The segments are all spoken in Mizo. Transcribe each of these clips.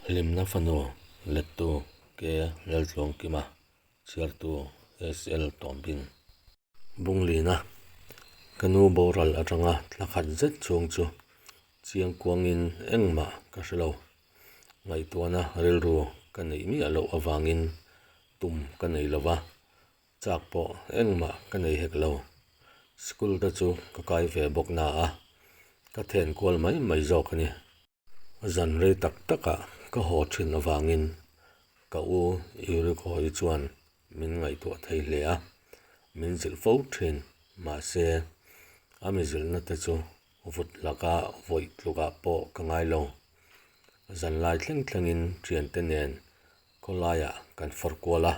Hlimna fanu lettu K Laltluangkima chhiartu SL Tawmbing. Bunglina ka nu boral atanga thla khat zet chhung chu chiang kuangin engmah ka hre lo. Ngaihtuahna rilru ka neih miah loh avangin tum ka nei lo va, Chak pawh engmah ka nei hek lo. School te chu ka kai ve bawk na a, ka then kual mai mai zawk a ni. Zan rei tak takah ka haw thin avangin ka u Yuriko-i chuan min ngaihtuah thei hle a, min zilh fo thin. Mahse, a mi zilhna te chu vut laka vawih tlukah pawh ka ngai lo. Zanlai thleng thlengin thiante nen khawlaiah kan fawr kual a.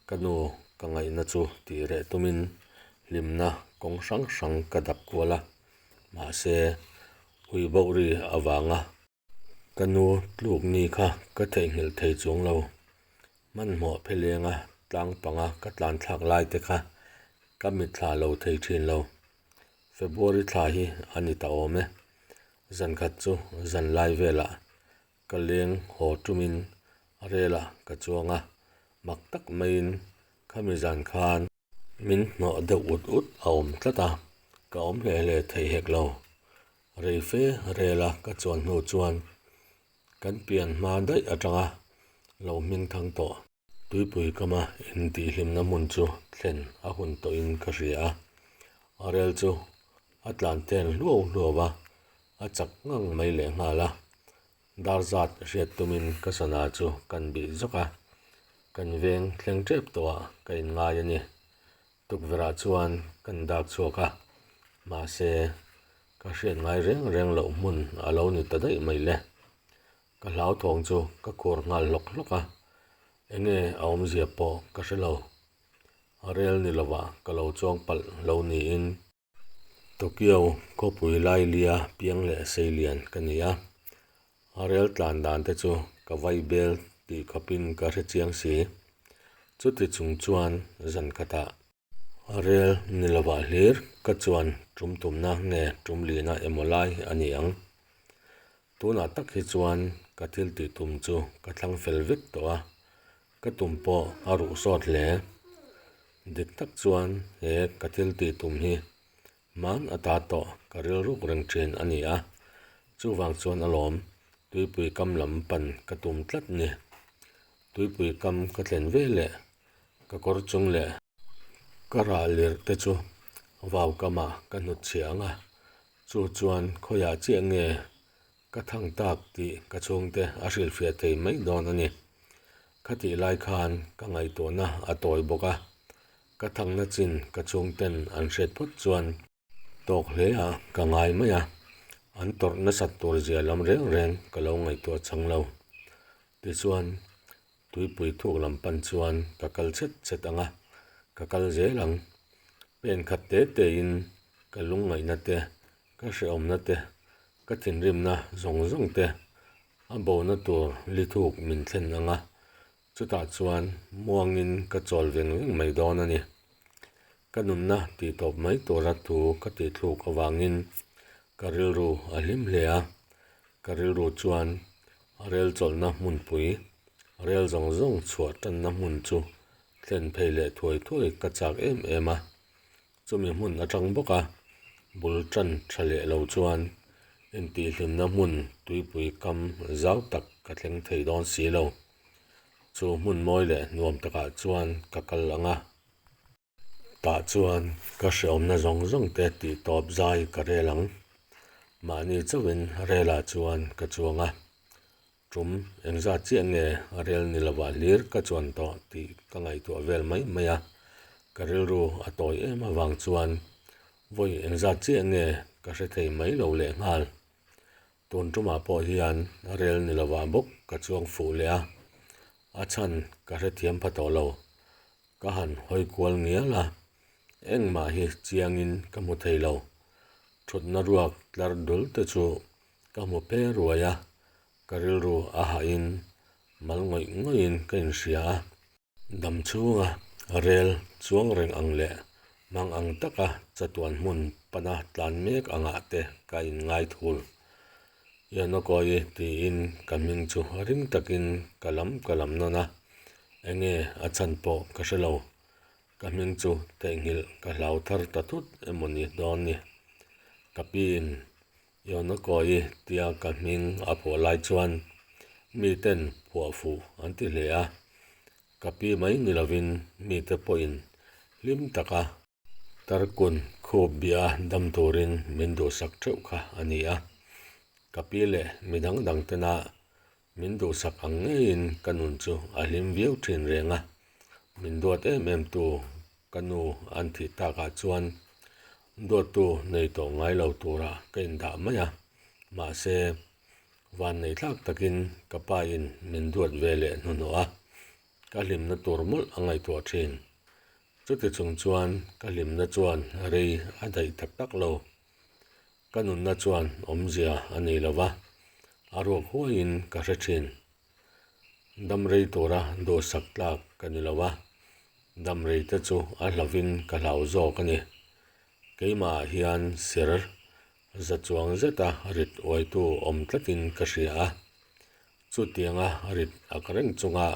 Ka nu ka ngaihna chu tih reh tumin hlimna kawng hrang hrang ka dap kual a, mahse ui boh ri avanga ka nu tluk ni kha ka theihnghilh thei chuang lo. Hmanhmawh phelenga tlang panga ka tlan thlak lai te kha ka mitthla lo thei thin lo. February thla hi a ni ta awm e. Zankhat chu zanlai velah Ka leng haw tumin rel ah ka chuang a, mak tak maiin khami zan khan min hnawh deuh ut ut a awm tlat a, ka awm hle hle thei hek lo. Rei fe rel a ka chuan hnu chuan kan pian hma daih atanga lo hming thang tawh. Tuipui kama intihhlimna hmun chu thlen a hun tawhin ka hria a, rel chu a tlan ten hluau hluau a, a chak ngang mai leh nghal a. Dar zat hriat tumin ka sana chu kan bih zawk a, kan veng thleng tep tawhah ka inngai a ni. Tukverhah chuan kan dak chhuak a, mahse ka hriat ngai reng reng loh hmun a lo ni ta daih mai le. Ka hlauthawng chu ka khur nghal hlawk hlawk a, enge a awmzia pawh ka hre lo. Rel ni lovah ka lo chuang palh lo niin. Tokyo khawpui lailia piang leh seilian ka ni a, rel tlan dan te chu ka vai bel tih khawpin ka hre chiang si. Chuti chung chuan zan khatah Rel ni lovah hlir ka chuan tum tumna nge tum lina emaw lai a ni ang. Tunah tak hi chuan ka thil tih tum chu ka thlang fel vek tawh a, ka tum pawh a ruh sawt hle. Dik tak chuan he ka thil tih tum hi hman a ta tawh ka rilruk reng thin a ni a, chuvang chuan alawm tuipui kam lam pan ka tum tlat ni. Tuipui kam ka thlen ve leh ka kawr chung leh ka rah lirh te chu vau kamah ka hnut chhiah ang a, chu chuan khawiah chiah nge ka thang tak tih ka chhungte a hrilhfiah thei mai dawn a ni. Khatih lai khan ka ngaihtuahna a tawi bawk a, ka thangna chin ka chhungten an hriat phawt chuan tawk hle a ka ngai mai a, an tawrh nasat tur zia lam reng reng ka lo ngaihtuah chang lo. Tichuan, tuipui thuk lam pan chuan ka kal chhet chhet ang a, ka kal zel ang. Pen khat te tein ka lungngaihna te, ka hrehawmna te, ka thinrimna zawng zawng te a bona tur li thuk min thlen ang a, Chutah chuan muangin ka chawl veng veng mai dawn a ni. Ka nunna tih tawp mai tura thu ka tih thluk avangin ka rilru a hlim hle a. Ka rilru chuan rel chawlhna hmunpui, rel zawng zawng chhuah tanna hmun chu thlen phei leh thuai thuai ka chak em em a. Chumi hmun atang bawk a bul tan tha leh lo chuan intihhlimna hmun tuipui kam zau tak ka thleng thei dawn si lo. Chu hmun mawi leh nuam takah chuan ka kal ang a. Tah chuan ka hrehawmna zawng zawng te tih tawp zai ka rel ang. Mahni chauhin relah chuan ka chuang a. Tum engzat chiah nge rel ni lovah hlir ka chuan tawh tih ka ngaihtuah vel mai mai a. Ka rilru a tawi em avang chuan vawi engzat chiah nge ka hre thei mai lo lehnghal. Tun tumah pawh hian rel ni lovah bawk ka chuang fuh leh a, a chhan ka hrethiam pha tawh lo. Ka han hawi kual ngial a, engmah hi chiangin ka hmu thei lo. Thutna ruak tlar dul te chu ka hmu phe ruai a, ka rilru a hahin mal ngawih ngawihin ka inhria a. Dam chhunga rel chuang reng ang leh hmang ang taka chatuan hmun pana tlan mek angah te ka inngai thul. Yanokawi tiin ka hming chu ring takin ka lam ka lam nawn a, enge a chhan pawh ka hre lo. Ka hming chu theihnghilh ka hlau thar ta thut emawni dawn ni. Ka piin Yonokoi tia ka hming a phuah lai chuan miten phuah fuh an ti hle a, ka pi mai ni lovin mite pawhin hlim taka tarkun khup bia dam turin min duhsak theuh kha a ni a. Ka pi leh midang dang tena min duhsak ang ngeiin ka nun chu a hlim viau thin reng a, min duat em em tu ka nu an thih takah chuan duattu nei tawh ngai lo turah ka indah mai a, mahse van nei thlak takin ka pa in min duat ve leh hnuhnawh a, ka hlimna tur mawlh a ngaihtuah thin. Chuti chung chuan ka hlimna chuan rei a daih tak tak lo. Ka nunna chuan awmzia a nei lo va, a ruak huaiin ka hre thin. Dam rei tura duhsak tlak ka ni lo va, dam rei te chu a hlauhin ka hlau zawk a ni. Keimahah hian ser za chuang zeta rit uaitu awm tlatin ka hria a, chutianga rit ak reng chunga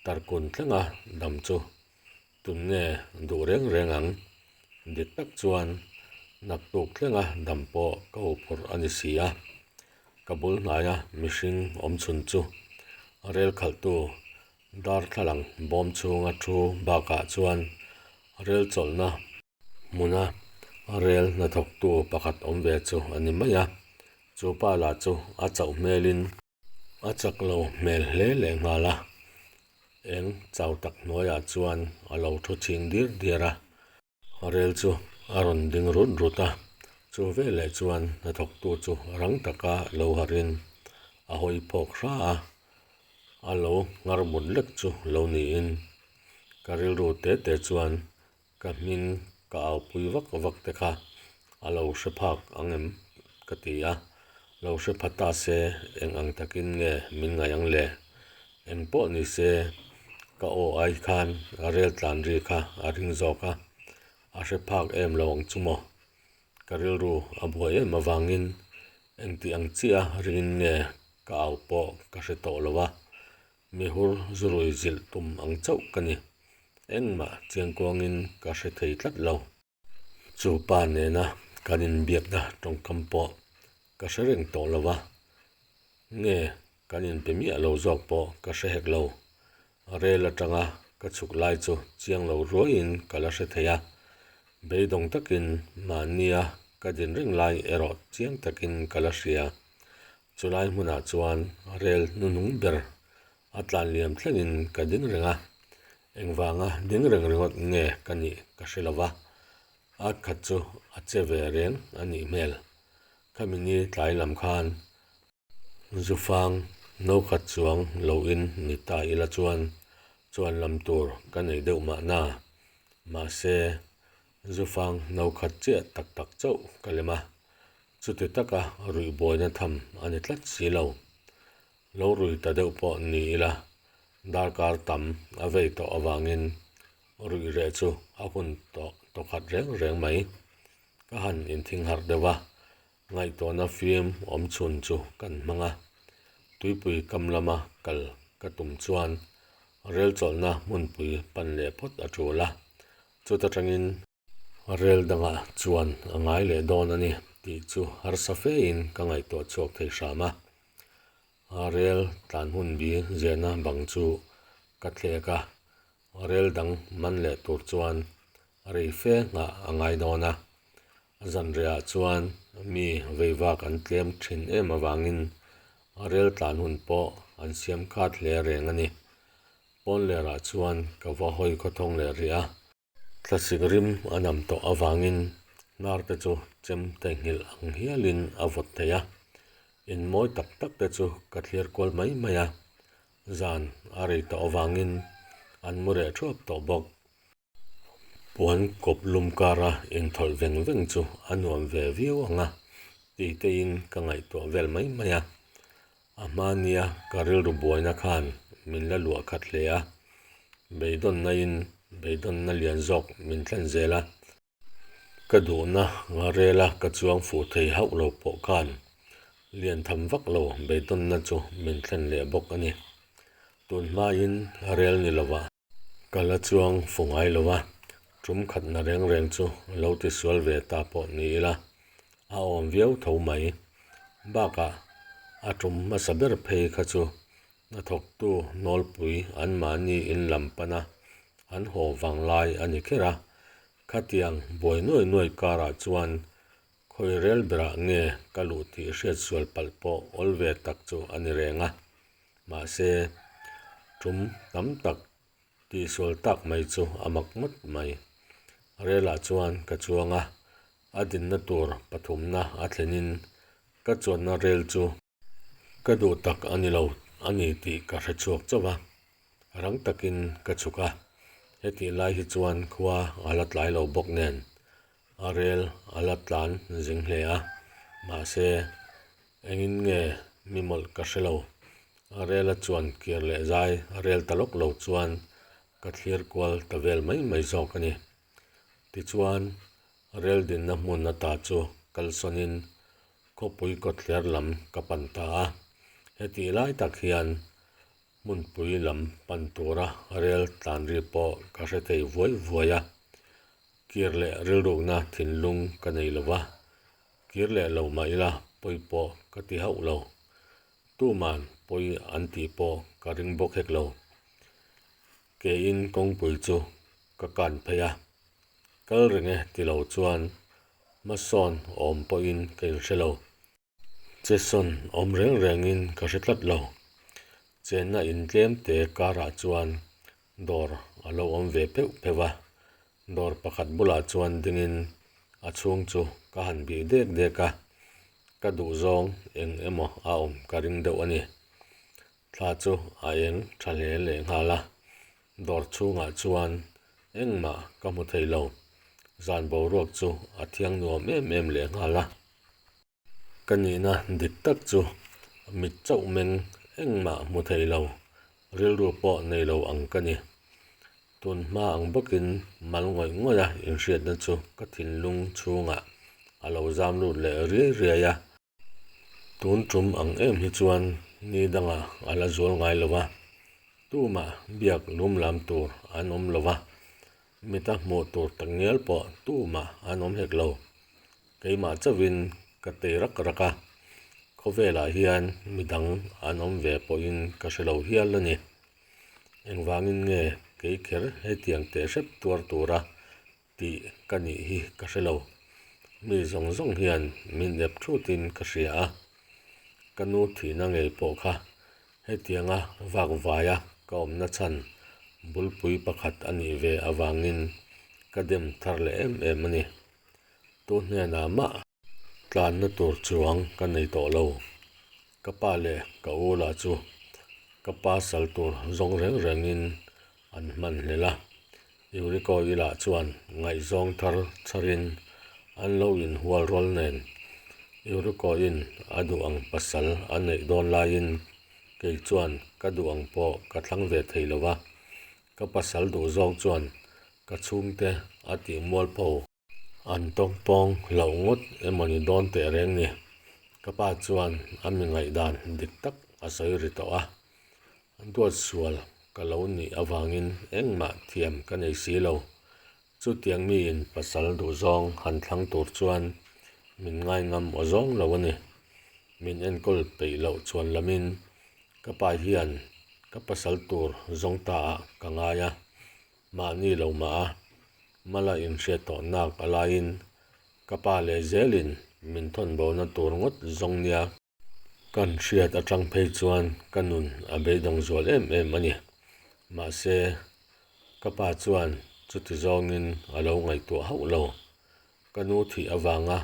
Tarkun thlenga dam chu tun nge duh reng reng ang? Dik tak chuan naktuk thlenga dam pawh ka huphurh a ni si a. Ka bul hnaia mihring awm chhun chu rel khalhtu darthlalang bawm chhunga thu bakah chuan rel chawlhna hmuna rel hnathawktu pakhat awm ve chu a ni mai a. Chu pa lah chu a chauh hmelin A chak lo hmel hle leh nghal a, eng chau tak hnuaiah chuan a lo thu chhing dir diar a. Rel chu a rawn ding rut rut a, chu veleh chuan hnathawktu chu rang taka lo harhin a hawi phawk hra a, a lo nghar mut lek chu lo niin ka rilru te te chuan Ka hming ka aupui vak vak te kha a lo hre phak ang em? ka ti a, lo hre pha ta se eng ang takin nge min ngaih ang le? Eng pawh ni se ka aw ai khan a rel tlan ri kha a ring zawk a, a hre phak em lo ang chu maw? Ka rilru a buai em avangin engti ang chiah a ringin nge ka au pawh ka hre tawh lo a, Mihur zurui zilh tum ang chauh ka ni. Engmah chiangkuangin ka hre thei tlat lo. Chu pa nena kan inbiakna tawngkam pawh ka hre reng tawh lo va, nge kan inpe miah lo zawk pawh ka hre hek lo. Rel atanga ka chhuk lai chu chiang lo ruaiin ka la hre thei a, beidawng takin mahnia ka din reng lai erawh chiang takin ka la hria. Chulai hmunah chuan rel hnuhnung ber a tlan liam thlengin ka ding reng a, engvanga ding reng ringawt nge ka nih ka hre lo va, at khat chu a che ve reng a nih hmel. Khami ni tlai lam khan zufang no khat chuang loin ni ta ila chuan chuan lam tur ka nei deuh mahna, mahse zufang no khat chiah tak tak chauh ka lem a. Chuti taka ruih buaina tham a ni tlat si lo. Lo rui ta deuh pawh ni ila, darkar tam a vei tawh avangin ruih reh chu a hun tawh tawkhat reng reng mai. Ka han inthing harh deuh a, ngaihtuahna fim awm chhun chu kan hmang a. Tuipui kam lama kal ka tum chuan rel chawlhna hmunpui pan leh phawt a tul a, chuta tangin Rel dangah chuan a ngai leh dawn a ni tih chu harsa fein ka ngaihtuah chhuak thei hram a. Rel tlan hun bi ziahna bang chu ka thlek a, rel dang man leh tur chuan rei fe nghah a ngai dawn a. Zanriah chuan mi veivak an tlem thin em avangin rel tlan hun pawh an siam khat hle reng a ni. Pawn lerah chuan ka va hawi khawthawng leh rih a. Thlasik rim a nam tawh avangin hnar te chu chem theihnghilh ang hialin a vawt thei a, in mawi tak tak te chu ka thlir kual mai mai a, zan a rei tawh avangin an mu reh thuap tawh bawk. Puan kawp lum kara inthawlh veng veng chu a nuam ve viau ang a, tih teiin ka ngaihtuah vel mai mai a. A hmania ka rilru buaina khan min la luah khat hle a, beidawnnain beidawnna lian zawk min thlen zel a. Ka duhna rela ka chuang fuh thei hauh lo pawh khan. Lian tham vak lo beidawnna chu min thlen leh bawk a ni. Tun hmain rel ni lovah ka la chuang fu ngai lo a, tum khatna reng reng chu lo tisual ve ta pawh ni ila a awm viau tho mai. Bakah a tum hmasa ber phei kha chu hnathawktu nawlpui anmahni in lam pana an haw vang lai a ni kher a, khatiang buai nuai nuai karah chuan Khawi rel berah nge ka luh tih hriat sual palh pawh awl ve tak chu a ni reng a, mahse tum tam tak tihsual tak mai chu a mak ngawt mai. Relah chuan ka chuang a, a dinna tur pathumna a thlenin ka chuanna rel chu Ka duh tak a ni lo a ni tih ka hre chhuak chauh a, rang takin ka chhuk a, hetih lai hi chuan khua a la tlai lo bawk nen a rel a la tlan zing hle a, mahse engin nge mi mawlh ka hre lo, a rel a chuan kir leh zai a rel ta lawk lo chuan ka thlir kual ta vel mai mai zawk a ni. Tichuan rel dinna hmun ata chu kalsawnin Khawpui kawtthler lam ka pan ta a, hetih lai tak hian hmunpui lam pan tura rel tlan ri pawh ka hre thei vuai vuai a, kir leh rilrukna thinlung ka nei lo va, kir leh lo mah ila pawi pawh ka ti hauh lo, tuman pawi an tih pawh ka ring bawk hek lo. Keiin kawngpui chu ka kan phei a, kal reng e ti lo chuan Hmasawn awm pawhin ka inhre lo. Chesawn awm reng rengin ka hre tlat lo. Chenna in tlem te karah chuan dawr a lo awm ve pheuh pheuh a. Dawr pakhat bulah chuan dingin a chhung chu ka han bih dek dek a, ka duhzawng eng emaw a awm ka ring deuh a ni. Thla chu a eng tha hle leh nghal a, dawr chhungah chuan engmah ka hmu thei lo, zan boruak chu a thiang nuam em em leh nghal a. Ka nihna dik tak chu mit chauh meng engmah hmu thei lo, rilru pawh nei lo ang ka ni. Tun hma ang bawkin mal ngawih ngawih a inhriatna chu ka thinlung chhungah a lo zam lut leh riai riai a. Tun tum ang em hi chuan ni dangah a la zual ngai lo va, tumah biak lum lam tur an awm lo va, mita hmuh tur takngial pawh tumah an awm hek lo. Keimah chauhin ka tei rak rak a, khawvelah hian midang an awm ve pawhin ka hre lo hial a ni. Engvangin nge kei kher hetiang teh hrep tuar tura Tih ka nih hi ka hre lo. Mi zawng zawng hian min ep thutin ka hria a, ka nu thihna ngei pawh kha hetianga vak vaia ka awmna chhan bulpui pakhat a nih ve avangin ka dem thar leh em em a ni. Tu hnenah mah Tlanna tur chuang ka nei tawh lo. Ka pa leh ka u lah chu ka pa sal tur zawng reng rengin an hman hlel a. Yuriko-i lah chuan ngaihzawng thar chharin an lo inhual rual nen Yuriko-in a duh ang pasal a neih dawn laiin kei chuan ka duh ang pawh ka thlang ve thei lo va, ka pasal duh zawng chuan ka chhungte a tih mualpho. An tawngpawng hlauh ngawt emaw ni dawn teh reng ni. Ka pa chuan a mi ngaihdan dik tak a sawi ri tawh a. Duat sual ka lo nih avangin engmah thiam ka nei si lo. Chutiang miin pasal duhzawng han thlang tur chuan min ngaingam aw zawng lo a ni. Min enkawl peih loh chuan lamin ka pa hian ka pasal tur zawng ta ah ka ngai a. Mahni lo mah a, mala inhriat tawh nak a laiin ka pa leh zelin min thawn bona tur ngawt zawng nia. Kan hriat atang phei chuan ka nun a beidawng zual em em a ni. Mahse, ka pa chuan chuti zawngin a lo ngaihtuah hauh lo. Ka nu thih avanga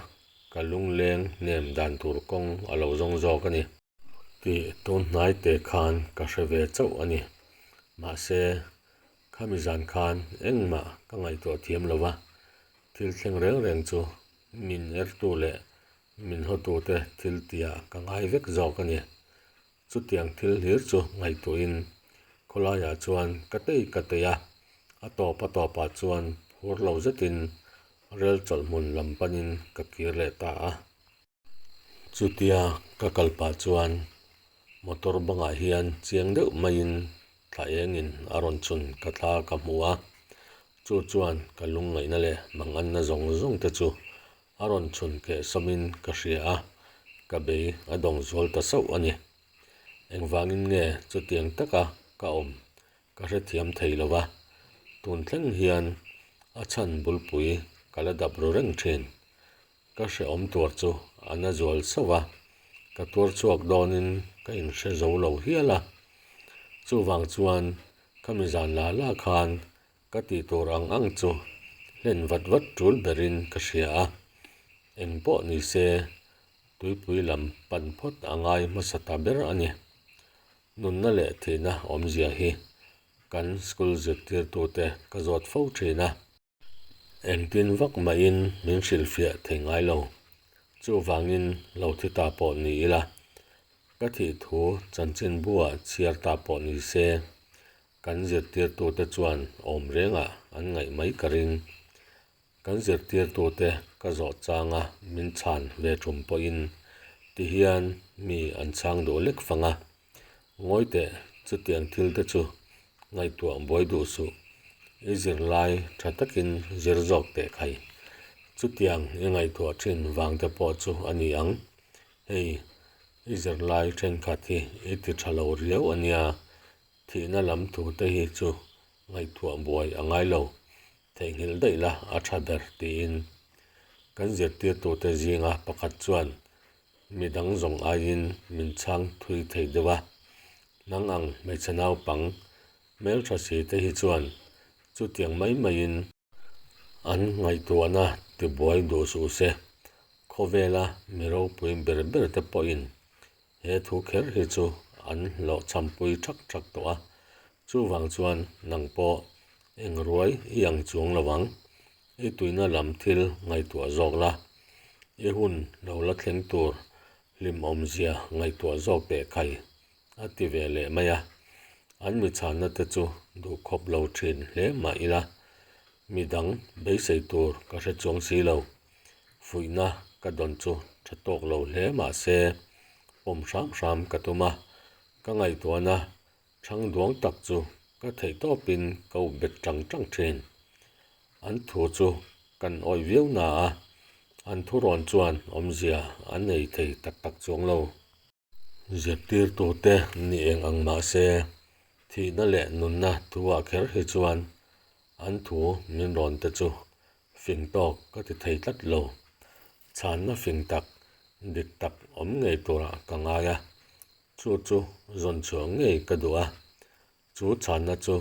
ka lungleng hnem dan tur kawng a lo zawng zawk a ni. Tih tun hnai te khan ka hre ve chauh a ni. Mahse, khami zan khan engmah ka ngaihtuah thiam lo va, thil thleng reng reng chu min ertu leh min hawtute thil tihah ka ngai vek zawk a ni. Chutiang thil hlir chu ngaihtuahin khawlaiah chuan ka tei ka tei a, a tawp a tawpah chuan phur lo zetin rel chawlhhmun lam panin ka kir leh ta a. Chutia ka kal pah chuan motor bangah hian chiang deuh maiin thla engin a rawn chhun ka thla ka hmu a, chu chuan ka lungngaihna leh manganna zawng zawng te chu a rawn chhun keh sawmin ka hria a, ka bei a dawng zual ta sauh a ni. Engvangin nge chutiang taka ka awm ka hrethiam thei lo va, tun thleng hian a chhan bulpui ka la dap ru reng thin. Ka hrehawm tuar chu a na zual sauh a, ka tuar chhuak dawnin ka inhre zo lo hial a. Chuvang chuan khami zan la la khan ka tih tur ang ang chu hlen vat vat tul berin ka hria a, eng pawh ni se tuipui lam pan phawt a ngai hmasa ta ber a ni. Nunna leh thihna awmzia hi kan school zirtirtute ka zawt fo thin a. Engtin vak mahin min hrilhfiah thei ngai lo. Chuvangin lo thi ta pawh ni ila, ka thih thu chanchinbu-ah chhiar ta pawh ni se, kan zirtirtute chuan awm rengah an ngaih mai ka ring. Kan zirtirtute ka zawh changa min chhan ve tum pawhin tihian mi an chhang duh lek fang a, Ngawi teh, chutiang thil te chu ngaihtuah buai duh suh, i zirlai tha takin zir zawk teh khai. Chutiang i ngaihtuah thin vang te pawh chu a ni ang. Hei, i zirlai thenkhat hi i ti tha lo riau a nia, thihna lam thu te hi chu ngaihtuah buai a ngai lo. Theihnghilh daih la a tha ber tiin kan zirtirtute zinga pakhat chuan mi dang zawng aiin min chhang thui thei deuh a, nang ang hmeichhe naupang hmeltha si te hi chuan chutiang mai maiin an ngaihtuahna tibuai duh suh se, khawvela mi ropui ber ber te pawhin He thu kher hi chu an hlawhchhampui thak thak tawh a, chuvang chuan nang pawh eng ruai i ang chuang lo ang, i tuina lam thil ngaihtuah zawk la, i hun lo la thleng tur hlimawmzia ngaihtuah zawk teh khai, a ti ve leh mai a. An mi chhanna te chu duhkhawp lo thin hle mah ila, midang beisei tur ka hre chuang si lo. Fuihna ka dawn chu tha tawk lo hle mah se, pawm hram hram ka tum a, ka ngaihtuahna thang duang tak chu ka theih tawpin ka up bet tang tang thin. An thu chu kan awih viau na a, an thurawn chuan awmzia an nei thei tak tak chuang lo. Zirtirtute ni eng ang mah se, thihna leh nunna thuah kher hi chuan an thu min rawn te chu fing tawk ka ti thei tlat lo. Chhanna fing tak, dik tak awm ngei turah ka ngai a, chu chu zawn chhuah ngei ka duh a, chu chhanna chu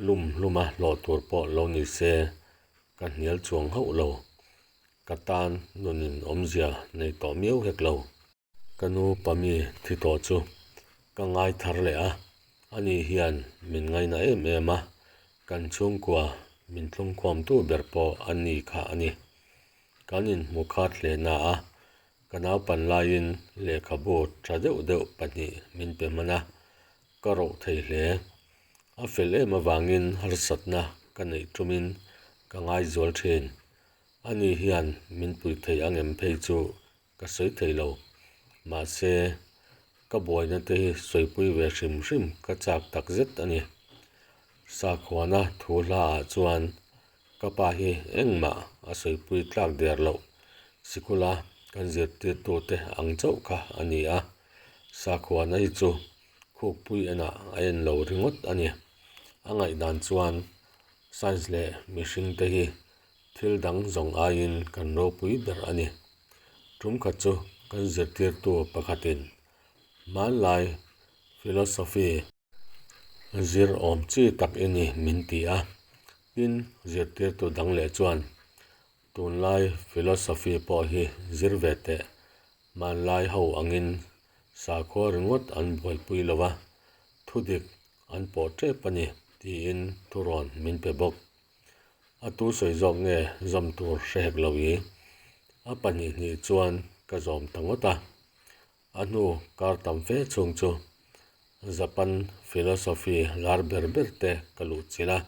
lum hluma hlawh tur pawh lo ni se ka hnial chuang hauh lo. Ka tan nunin awmzia nei tawh miau hek lo. Ka nu pami thi tawh chu ka ngai thar leh a, ani hian min ngaina em em a, kan chhungkua min thlungkhawmtu ber pawh a ni kha a ni. Kan inhmu khat hle na a, ka naupan laiin lehkhabu tha deuh deuh pahnih min pe hman a, ka roh thei hle. A fel em avangin harsatna ka neih tumin ka ngaizual thin. Ani hian min pui thei ang em phei chu ka sawi thei lo. Mahse, ka buaina te hi sawipui ve hrim hrim ka chak tak zet a ni. Sakhuana thu hla ah chuan ka pa hi engmah a sawipui tlak der loh sikula kan zirtirtute ang chauh kha a ni a. Sakhuana hi chu khukpui enah a en lo ringawt a ni. A ngaihdan chuan Science leh mihring te hi thil dang zawng aiin kan ropui ber a ni. Tum khat chu kan zirtirtu pakhatin hmanlai philosophy zir awm chi tak i ni min ti a, tin zirtirtu dang leh chuan tunlai philosophy pawh hi zir ve teh hmanlai ho angin sakhua ringawt an buaipui lo a, thudik An pawh tep a ni, tiin thurawn min pe bawk. A tu sawi zawk nge zawm tur hre hek lo i? A pahnih hnih chuan ka zawm ta ngawt a. A hnu kar tam fe chhung chu Japan philosophy lar ber ber te ka luh chilh a.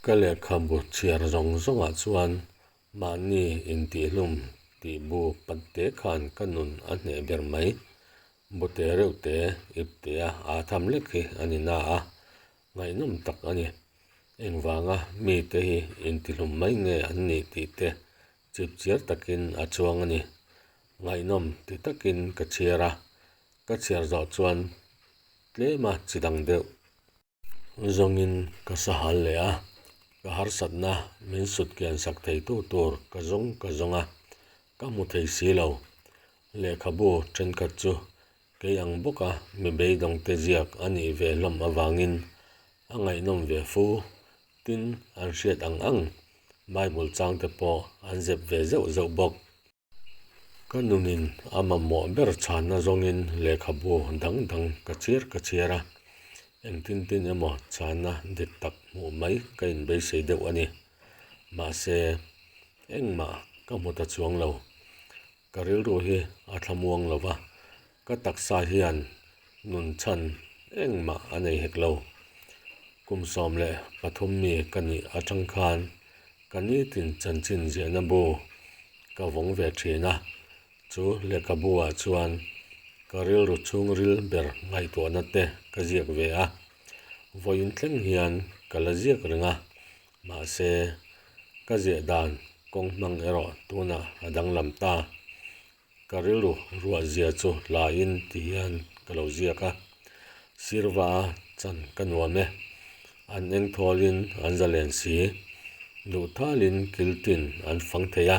Ka lehkhabu chhiar zawng zawngah chuan mahni intihlum. tih bu patte khan ka nun a hneh ber mai. Bu te reuh te ip te a aa tham lek hi a ni na a, ngaihnawm tak a ni. Engvanga mite hi intihlum mai nge an nih tih te chipchiar takin a chuang a ni. Ngaihnawm ti takin ka chhiar a, ka chhiar zawh chuan tlema chi dang deuh. Zawngin ka sahal leh a, ka harsatna min sut kian sak theitu tur ka zawng ka zawng a, ka hmu thei si lo. Lehkhabu thenkhat chu kei ang bawka mi beidawngte ziak a nih ve hlawm avangin a ngaihnawm ve fu. Tin, an hriat ang ang Bible changte pawh an zep ve zeuh zeuh bawk. Ka nunin a mamawh ber chhanna zawngin lehkhabu dang dang ka chhiar ka chhiar a, engtin tin emaw chhanna dik tak hmuh mai ka inbeisei deuh a ni. Mahse, engmah ka hmu ta chuang lo. Ka rilru hi a thlamuang lo va, ka taksa hian nun chhan engmah a nei hek lo. Kum 13 mi ka nih atang khan ka nitin chanchin ziahna bu ka vawng ve thin a, chu lehkhabu ah chuan ka rilru chhungril ber ngaihtuahna te ka ziak ve a, vawiin thleng hian ka la ziak reng a, mahse ka ziah dan kawng hmang erawh tunah a danglam ta. Ka rilru ruahzia chu hlaiin ti hian ka lo ziak a, Sirva a chan ka nuam e. An eng thawlin an zalen si, duh thalin kiltin an fang thei a,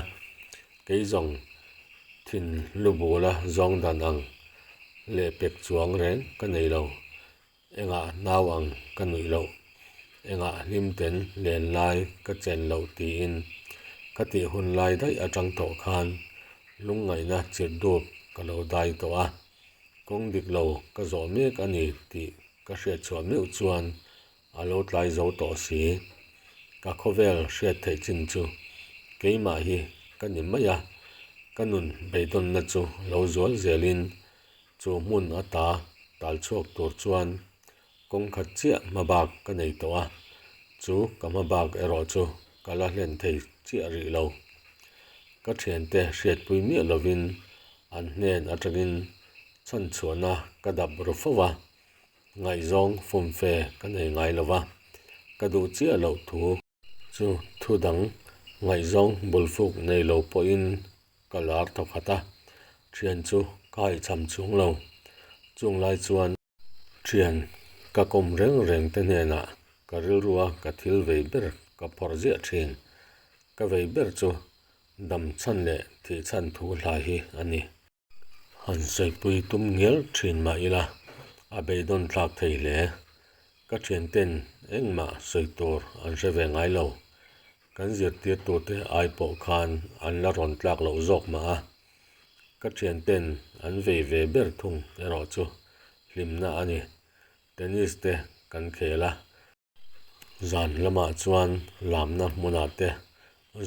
kei zawng thin lu bula zawng dan ang leh pek chuang reng ka nei lo. Engah nau ang ka nuih loh, engah hlim ten len lai ka chen loh tiin ka tih hun lai daih atang tawh khan lungngaihna chirh dup ka lo dai tawh a, kawng dik lo ka zawh mek a ni tih ka hriat chhuah meuh chuan a lo tlai zo tawh si. Ka khawvel hriat theih chin chu keimah hi ka ni mai a, ka nun beidawnna chu lo zual zelin Chu hmun ata tal chhuak tur chuan kawng khat chiah hmabak ka nei tawh a, chu ka hmabak erawh chu ka la hlen thei chiah rih lo. Ka thiante hriatpui miah lovin an hnen atangin chhanchhuahna ka dap ru fo a, ngaihzawng fumfe ka nei ngai lo va, ka duh chiah loh thu. Chu thu dang ngaihzawng bulfuk nei lo pawhin ka lar thaw khat a, thian chu ka haihchham chhung lo. Chung lai chuan thian ka kawm reng reng te hnenah ka rilrua ka thil vei ber ka phawrh ziah thin. Ka vei ber chu dam chhan leh thih chhan thu hla hi a ni. Han sawipui tum ngial thin mah ila a beidawn thlak thei hle. Ka thianten engmah sawi tur an hre ve ngai lo. Kan zirtirtute ai pawh khan an la rawn tlak loh zawk mah a. Ka thianten an vei ve ber thung erawh chu hlimna a ni. Tennis te kan khel a. Zan lamah chuan lamna hmunah te,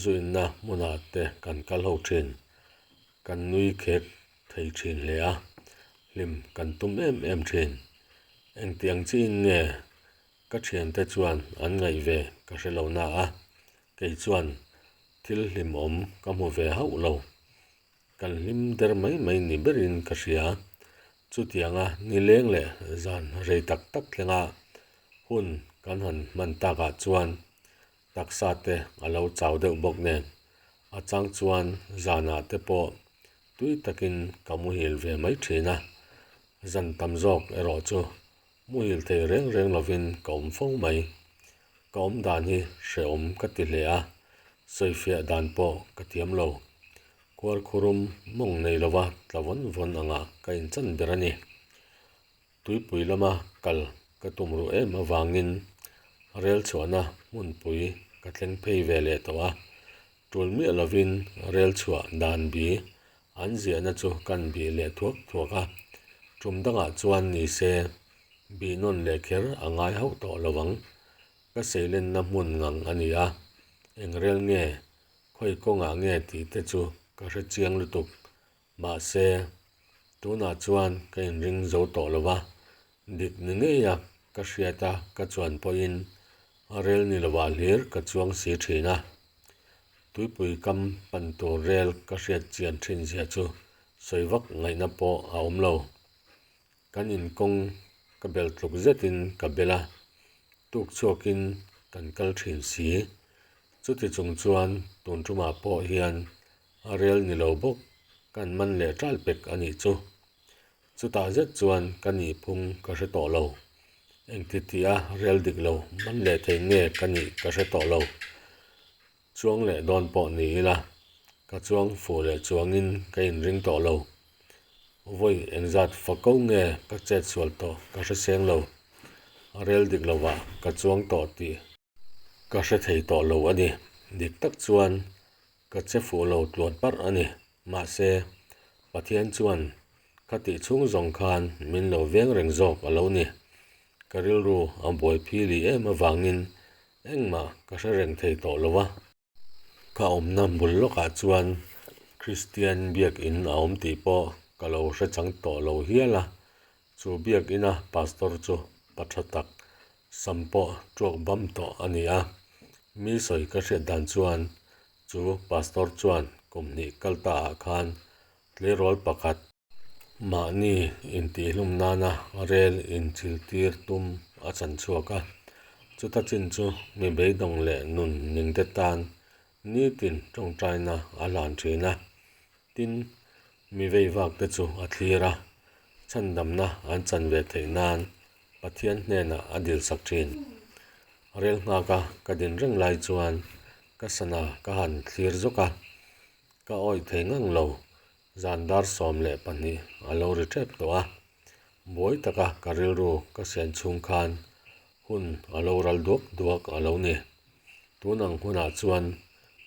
zuinna hmunah te kan kal ho thin. Kan nui khek thei thin hle a, hlim kan tum em em thin. Engtiang chiin nge ka thiante chuan an ngaih ve ka hre lo na a, kei chuan thil hlimawm ka hmu ve hauh lo. Kan hlim der mai mai ni berin ka hria. Chutianga nileng leh zan rei tak tak thlenga hun kan han hman takah chuan taksa te a lo chau deuh bawk nen a chang chuan zanah te pawh tui takin ka muhil ve mai thin a. Zan tam zawk erawh chu Muhil thei reng reng lovin ka awm fo mai. Ka awm dan hi hrehawm ka ti hle a, sawifiah dan pawh ka thiam lo. Khuarkhurum mawng nei lova tla vawn vawn angah ka inchan ber a ni. Tuipui lama kal ka tum ruh em avangin rel chhuahna hmunpui ka thleng phei ve leh tawh a, tul miah lovin rel chhuah dan bi An ziahna chu kan bih leh thuak thuak a, tum dangah chuan ni se bih nawn leh kher a ngai hauh tawh lo ang. Ka seilenna hmun ngang a ni a, eng rel nge, khawi kawngah nge tih te chu ka hre chiang lutuk. Mahse, tunah chuan ka inring zo tawh lo va, dik ni ngeia ka hriata ka chuan pawhin rel ni lovah hlir ka chuang si thin a. Tuipui kam pan tur rel ka hriat chian thin zia chu sawi vak ngaihna pawh a awm lo. Kan inkawng ka bel tluk zetin ka bel a, tuk chhuakin kan kal thin si. Chuti chung chuan tun tumah pawh hian a rel ni lo bawk kan man leh ṭal pek a nih chu. Chutah zet chuan ka nihphung ka hre tawh lo. Engti tia rel dik lo man leh thei nge ka nih ka hre tawh lo. Chuang leh dawn pawh ni ila, ka chuang fuh leh chuangin ka inring tawh lo. Vawi engzat fako nge ka chet sual tawh ka hre seng lo. Rel dik lovah ka chuang tawh tih ka hre thei tawh lo a ni. Dik tak chuan ka che fuh lo tluan parh a ni. Mahse, Pathian chuan ka tih chhung zawng khan min lo veng reng zawk a lo ni. Ka rilru a buai phili em avangin engmah ka hre reng thei tawh lo a. Ka awmna bul lawkah chuan Kristian biakin a awm tih pawh ka lo hre chang tawh lo hial a. Chu biakina pastor chu pa tha tak sam pawh tuak bam tawh a ni a. Mi sawi ka hriat dan chuan chu pastor chuan kum hnih kal ta ah khan tleirawl pakhat Mahni intihhlum nana rel inchiltir tum a chan chhuak a, chuta chin chu mi beidawng leh nun ningte tan nitin tawngtaina a hlan thin a. Tin, mi veivak te chu a thlir a, chhandamna an chan ve theih nan Pathian hnenah a dilsak thin. Rel nghaka ka din reng lai chuan ka sana ka han thlir zawk a, ka awih thei ngang lo. Zan dar 12 a lo ri tep tawh a, buai taka ka rilru ka sian chhung khan hun a lo ral duak duak a lo ni. Tun ang hunah chuan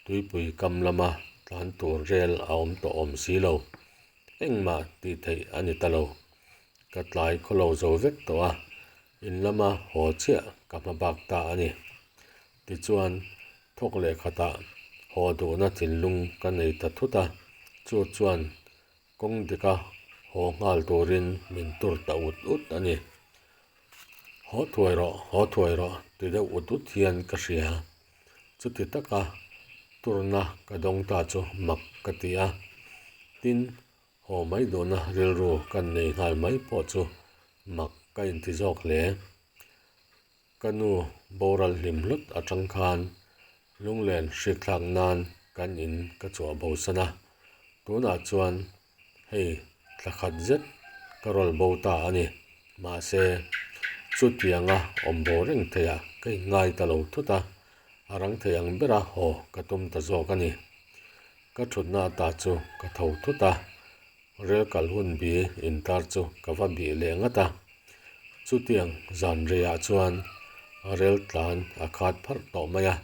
tuipui kam lama tlan tur rel a awm tawh awm si lo. Engmah tih theih a ni ta lo. Ka tlai khaw lo zo vek tawh a, in lama haw chiah ka hma bak ta a ni. Tichuan, thawk leh khatah haw duhna thinlung ka nei ta thut a, chu chuan kawng dika haw nghal turin min tur ta ut ut a ni. Haw thuai rawh, haw thuai rawh ti deuh ut ut hian ka hria. Chuti taka turna ka dawng ta chu mak ka ti a, tin, haw mai duhna rilru ka nei nghal mai pawh chu mak ka inti zawk hle. Ka nu boral hlim hlut atang khan lunglen hrikthlak nan kan in ka chhuah bo san a, tunah chuan hei thla khat zet ka rawl bo ta a ni. Mahse, chutianga awm bo reng theiah ka inngai ta lo thut a, a rang thei ang bera haw ka tum ta zawk a ni. Ka thutna ata chu ka tho thut a, Rel kal hun bi intar chu ka va bih leh ngat a. Chutiang zan reiah chuan rel tlan a khat pharh tawh mai a.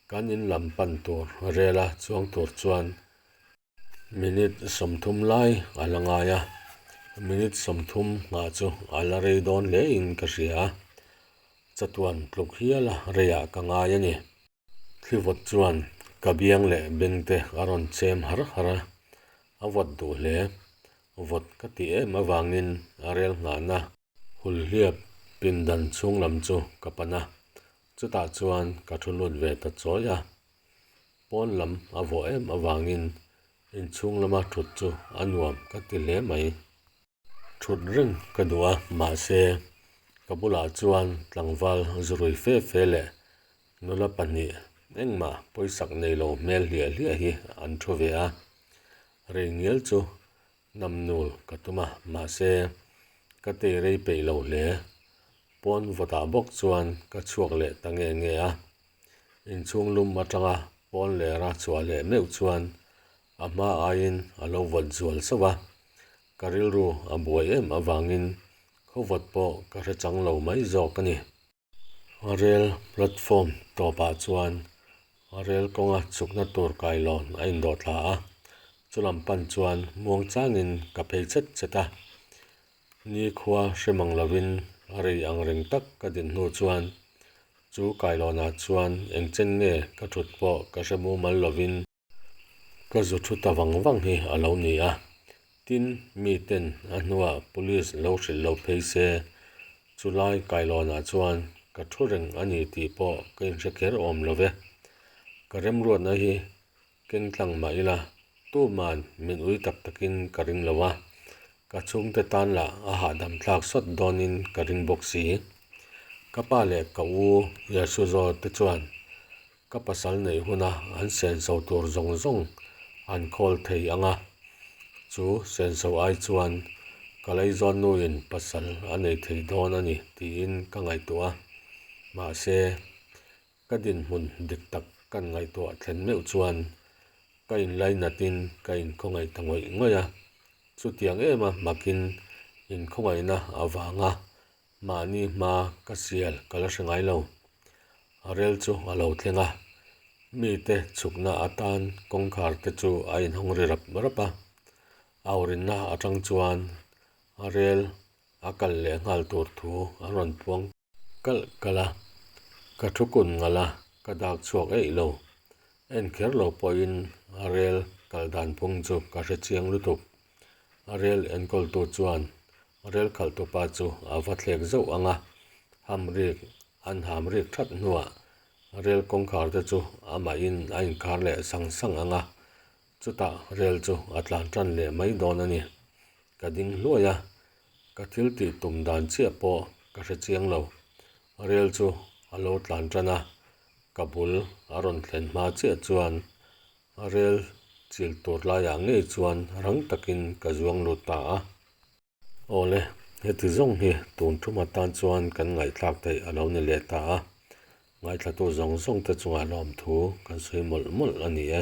Kan in lam pan tur rela chuang tur chuan minute 30 lai a la ngai a. Minute 30 nghah chu a la rei dawn hlein ka hria a. Chatuan tluk hiala reiah ka ngai a ni. Thli vawt chuan ka biang leh beng te a rawn chem har har a, a vawt duh hle. Vawt ka tih em avangin a rel nghahna hulhliap pindan chhung lam chu ka pan a, chutah chuan ka thu lut ve ta chawi a. Pawn lam a vawh em avangin inchhung lama thut chu a nuam ka ti hle mai. Thut reng ka duh a, mahse ka bulah chuan tlangval zurui fe fe leh nula pahnih engmah pawisak nei lo hmel hliah hliah hi an thu ve a. Rei ngial chu namnul ka tum a, mahse ka tei rei peih lo hle. Pawn vawtah bawk chuan ka chhuak leh ta nge nge a. Inchhung lum atanga pawn lera chhuah leh meuh chuan a hma aiin a lo vawt zual sauh a. Ka rilru a buai em avangin khawvawt pawh ka hre chang lo mai zawk a ni. Rel platform tawpah chuan rel kawnga chhukna tur kailawn a indawh thla a, chulam pan chuan muang changin ka phei chet chet a. Nikhua hre mang lovin rei ang reng tak ka din hnu chuan chu kailawnah chuan engchen nge ka thut pawh ka hre mumal lovin, Ka zu thu ta vang vang hi a lo ni a, tin miten a hnuah police lo hrilh lo phei se, chulai kailawnah chuan ka thu reng a ni tih pawh ka inhre kher awm lo ve. Ka remruatna hi keng tlang mah ila tuman min ui tak takin ka ring lo a, ka chhungte tan lah a hahdam thlak sawt dawnin ka ring bawk si. Ka pa leh ka u Yasuzo te chuan ka pasal neih huna an senso tur zawng zawng an khawl thei ang a, chu senso ai chuan ka leizawn nuin pasal a nei thei dawn a ni tiin ka ngaihtuah a, mahse Ka dinhmun dik tak kan ngaihtuah thlen meuh chuan ka inlainatin ka inkhawngaih ta ngawih ngawih a, chutiang ema makin inkhawngaihna avanga mahni hma ka sial ka la hre ngai lo. A rel chu a lo thleng a, mite chhukna atan kawngkhar te chu a inhawng ri rap rap a, aurinna atang chuan a rel a kal leh nghal tur thu an rawn puang Kalh kalh a, ka thu kun ngalh a, ka dak chhuak eih lo. En kher lo pawhin a rel kal dan phung chu ka hre chiang lutuk. A rel enkawltu chuan rel khalhtupa chu a va thlek zauh ang a, ham rik an ham rik that hnuah rel kawngkhar te chu amahin a inkhar leh sang sang ang a, chutah rel chu a tlan tan leh mai dawn a ni. Ka ding hluai a, ka thil tih tum dan chiah pawh ka hre chiang lo. Rel chu a lo tlan tan a, ka bul a rawn thlen hma chiah chuan rel chil tur laiah ngei chuan rang takin ka zuang lut ta a. Awle, heti zawng hi tun thum atan chuan kan ngaihthlak theih a lo ni leh ta a, ngaithlatu zawng zawng te chungah lawmthu kan sawi mawlh mawlh a ni e.